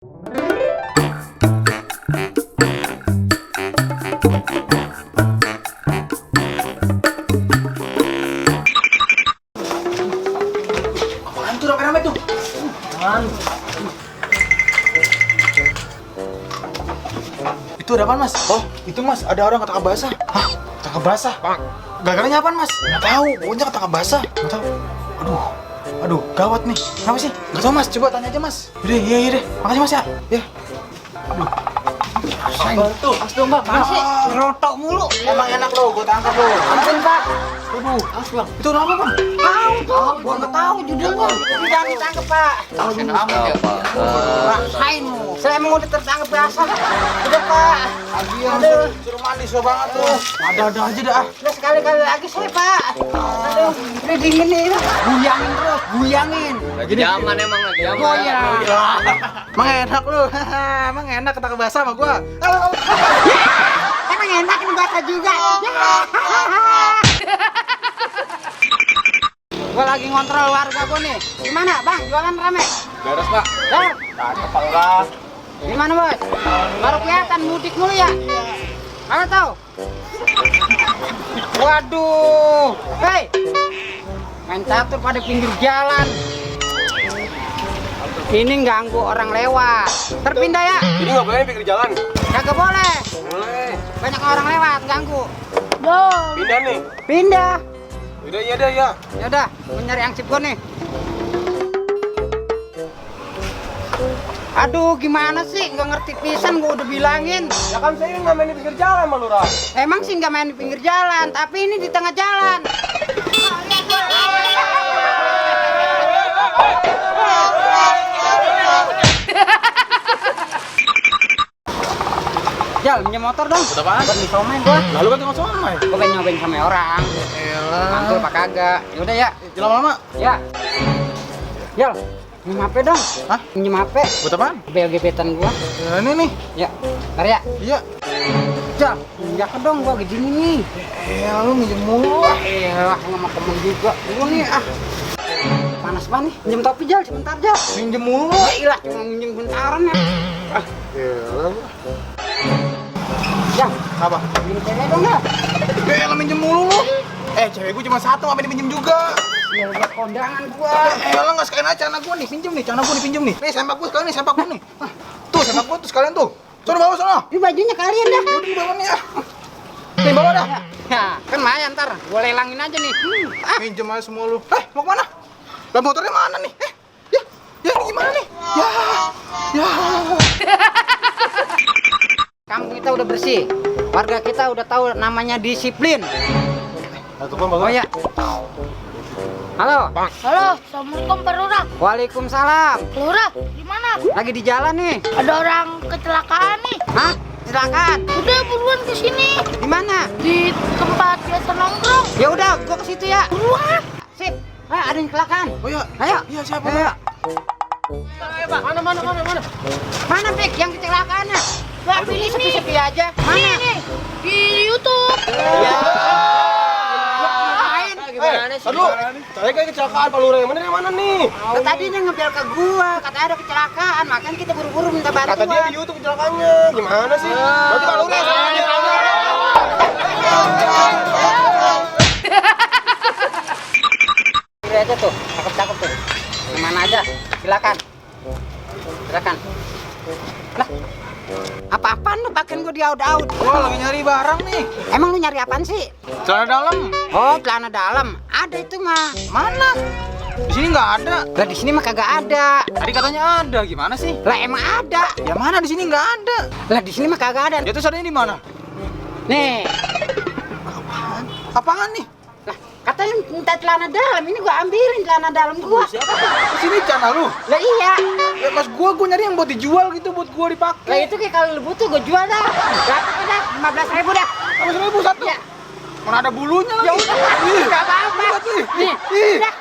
Apaan tuh rame-rame tuh? Itu ada apaan, Mas? Oh, itu Mas, ada orang ketangkap basah. Hah? Ketangkap basah? Gara-garanya apaan, Mas? Nggak tahu, pokoknya ketangkap basah. Nggak tahu. Aduh, gawat nih. Kenapa sih? Nggak tahu, Mas. Coba tanya aja, Mas. Iya deh. Makasih, Mas ya. Ya. Aduh. Tuh, Mas dong, Bang. Mana sih? Ngerotok mulu. Emang enak loh, gue tangkap loh. Ampun, Pak. Aduh. Awas, Bang. Itu apa, Bang? Tahu tuh. Gua nggak tahu judulnya. Tapi jangan ditangkap, Pak. Rasain lu. Saya emang udah tertangkap basah. Udah, Pak. Aduh. Suruh mandi, susah banget tuh. Ada aja dah. Udah sekali-kali lagi saya, Pak. Aduh, udah dingin nih. Guyangin terus, guyangin. Lagi zaman emang lagi zaman. Oh iya. Emang enak lu. Emang enak ketangkap basah sama gua. Emang enak ini basah juga. Gua lagi ngontrol warga gua nih. Gimana, Bang? Jualan rame? Beres, Pak. Dar. Cakep, Pak Lurah. Gimana, Bos? Baru kelihatan mudik mulu ya? Mana tahu? Waduh. Hei. Main catur pada pinggir jalan. Ini ganggu orang lewat. Terpindah ya? Ini nggak boleh pinggir jalan. Kagak boleh. Boleh. Banyak orang lewat, ganggu. Pindah nih. Pindah. Udah iya deh ya. Ya udah, gua nyari angsip gua nih. Aduh, gimana sih? Nggak ngerti pisan, gua udah bilangin. Ya kan saya nggak main di pinggir jalan, Pak Lurah. Emang sih nggak main di pinggir jalan, tapi ini di tengah jalan. Jal, minjem motor dong. Buat apaan? Buat beli somai gua. Lalu kan tengok somai. Gua pengen nyobain sama orang. Elah. Mantul apa kagak? Yaudah ya. Lama-lama. Ya. Jal, minjem HP dong. Hah? Minjem HP. Buat apaan? Bel-gebetan gua. Ya, ini nih. Ya. Ntar ya. Iya. Jal, minjak dong gua gini nih. Lu minjem mulu. Elah, nggak mau temen juga. Dulu nih ah. Panas banget nih. Minjem topi Jal, sebentar Jal. Minjem mulu. Ya ilah, cuma minjem bentaran ya. Elah. Jal, Apa? minjem cewek dong Jal. Elah minjem mulu lu. Cewek gua cuma satu, ngapain dipinjem juga? Ya udah kondangan gua. Elah nggak sekalian aja celana gua nih, pinjem nih, celana gua dipinjem nih. Nih sempak gua sekalian nih, sempak gua nih. Tuh sempak gua tuh sekalian tuh. Sono bawa sono. Ini bajunya kalian dah. Yaudah di bawah nih ya. Nih bawa dah. Ya, kan lumayan ntar. Gua lelangin aja nih. Minjem aja semua lu. Mau kemana? Lah motornya mana nih? Ya ini gimana nih? Ya. Kampung kita udah bersih. Warga kita udah tahu namanya disiplin. Oh ya. Halo. Halo, assalamualaikum Pak Lurah. Waalaikumsalam. Lurah, di mana? Lagi di jalan nih. Ada orang kecelakaan nih. Hah? Silakan. Udah buruan ke sini. Di mana? Di tempat biasa nongkrong. Ya udah, gua ke situ ya. Buruan. Sip. Ada yang kecelakaan. Oh ya. Ayo. Iya siapa? Ayo. Mana? Mana Bek yang kecelakaannya? Wah, Ini ini sepi-sepi aja. Mana? Ini di YouTube. Ya. Gimana sih? Aduh, saya kayak kecelakaan Pak Lurah. Yang bener yang mana nih? Tadi dia ngebel ke gua, katanya ada kecelakaan, makanya kita buru-buru minta bantuan. Kata dia di YouTube kecelakaannya. Gimana sih? Berarti Pak Lurah salahnya. Kiri aja tuh, cakep-cakep tuh. Kemana aja, silakan. Silakan. Lah, apa-apaan lu pakaian gua diaud-aud? Gua lagi nyari barang nih. Emang lu nyari apaan sih? Celana dalam. Oh, celana dalam. Ada itu mah. Mana? Di sini nggak ada. Lah di sini mah kagak ada. Tadi katanya ada. Gimana sih? Lah emang ada. Ya mana di sini nggak ada. Lah di sini mah kagak ada. Ya terus adanya di mana? Nih. Apaan nih? Lah, katanya minta celana dalam. Ini gua ambilin celana dalam gua. Di sini celana lu. Lah iya. Ya mas gua nyari yang buat dijual gitu, buat gua Lah dipakai. itu kayak kalau lu butuh gua jual dah. Berapa tuh dah? 15.000 dah. 100.000 satu. Ya. Mana ada bulunya lagi? Ya udah. Ih, Enggak apa-apa. lihat nih. Nih. Ih. Udah.